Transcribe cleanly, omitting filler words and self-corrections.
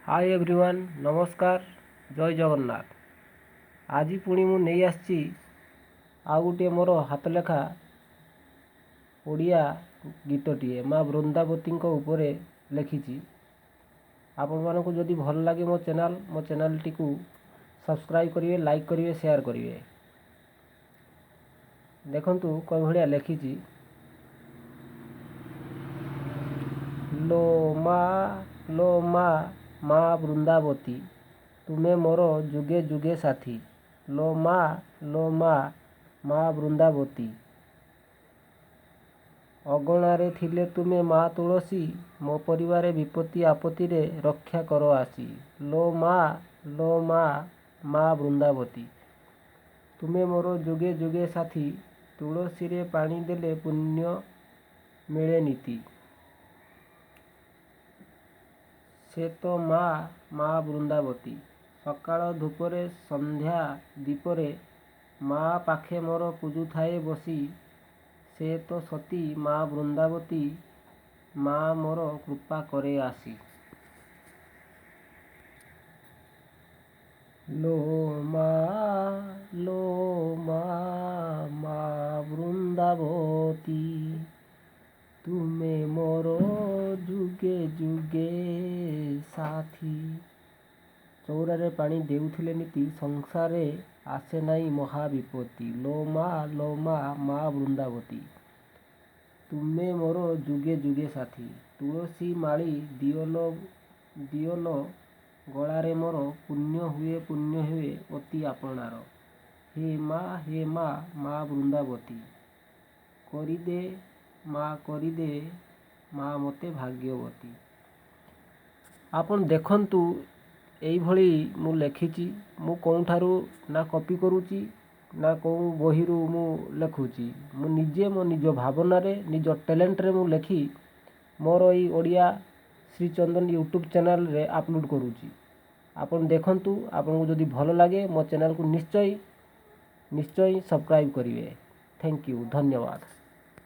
ହାଏ everyone, ନମସ୍କାର, ଜୟ ଜଗନ୍ନାଥ। ଆଜି ପୁଣି ମୁଁ ନେଇ ଆସିଛି ଆଉ ଗୋଟିଏ ମୋର ହାତଲେଖା ଓଡ଼ିଆ ଗୀତଟିଏ, ମା ବୃନ୍ଦାବତୀଙ୍କ ଉପରେ ଲେଖିଛି। ଆପଣମାନଙ୍କୁ ଯଦି ଭଲ ଲାଗେ ମୋ ଚ୍ୟାନେଲ୍, ମୋ ଚ୍ୟାନେଲ୍ଟିକୁ ସବସ୍କ୍ରାଇବ୍ କରିବେ, ଲାଇକ୍ କରିବେ, ସେୟାର କରିବେ। ଦେଖନ୍ତୁ କେଉଁ ଭଳିଆ ଲେଖିଛି। ଲୋ ମା, ଲୋ ମା, ମା ବୃନ୍ଦାବତୀ, ତୁମେ ମୋର ଯୁଗେ ଯୁଗେ ସାଥୀ। ଲୋ ମା, ଲୋ ମା, ମା ବୃନ୍ଦାବତୀ, ଅଗଣାରେ ଥିଲେ ତୁମେ ମା ତୁଳସୀ, ମୋ ପରିବାରେ ବିପତ୍ତି ଆପତ୍ତିରେ ରକ୍ଷା କର ଆସି। ଲୋ ମା, ଲୋ ମା, ମା ବୃନ୍ଦାବତୀ, ତୁମେ ମୋର ଯୁଗେ ଯୁଗେ ସାଥୀ। ତୁଳସୀରେ ପାଣି ଦେଲେ ପୁଣ୍ୟ ମିଳେ ନୀତି। ସେ ତ ମା, ମା ବୃନ୍ଦାବତୀ। ସକାଳ ଧୂପରେ ସନ୍ଧ୍ୟା ଦୀପରେ ମା ପାଖେ ମୋର ପୂଜୁଥାଏ ବସି। ସେ ତ ସତୀ ମା ବୃନ୍ଦାବତୀ, ମା ମୋର କୃପା କରେ ଆସି। ଲୋ ମା, ଲୋ ମା, ମା ବୃନ୍ଦାବତୀ, ତୁମେ ମୋର ଯୁଗେ ଯୁଗେ ସାଥୀ। ଚଉରାରେ ପାଣି ଦେଉଥିଲେ ନୀତି, ସଂସାରେ ଆସେ ନାହିଁ ମହାବିପତ୍ତି। ଲୋ ମା, ଲୋ ମା, ମା ବୃନ୍ଦାବତୀ, ତୁମେ ମୋର ଯୁଗେ ଯୁଗେ ସାଥୀ। ତୁଳସୀ ମାଳି ଦିଅଲୋ, ଦିଅଲୋ ଗଳାରେ ମୋର, ପୁଣ୍ୟ ହୁଏ, ପୁଣ୍ୟ ହୁଏ ଅତି ଆପଣାର। ହେ ମା, ହେ ମା, ମା ବୃନ୍ଦାବତୀ, କରିଦେ ମା, କରିଦେ ମା ମୋତେ ଭାଗ୍ୟବତୀ। ଆପଣ ଦେଖନ୍ତୁ, ଏଇଭଳି ମୁଁ ଲେଖିଛି। ମୁଁ କେଉଁଠାରୁ ନା କପି କରୁଛି, ନା କେଉଁ ବହିରୁ ମୁଁ ଲେଖୁଛି। ମୁଁ ନିଜେ ମୋ ନିଜ ଭାବନାରେ, ନିଜ ଟ୍ୟାଲେଣ୍ଟରେ ମୁଁ ଲେଖି ମୋର ଏଇ ଓଡ଼ିଆ ଶ୍ରୀଚନ୍ଦନ ୟୁଟ୍ୟୁବ୍ ଚ୍ୟାନେଲ୍ରେ ଅପଲୋଡ଼୍ କରୁଛି। ଆପଣ ଦେଖନ୍ତୁ, ଆପଣଙ୍କୁ ଯଦି ଭଲ ଲାଗେ ମୋ ଚ୍ୟାନେଲ୍କୁ ନିଶ୍ଚୟ ନିଶ୍ଚୟ ସବସ୍କ୍ରାଇବ୍ କରିବେ। Thank you, ଧନ୍ୟବାଦ।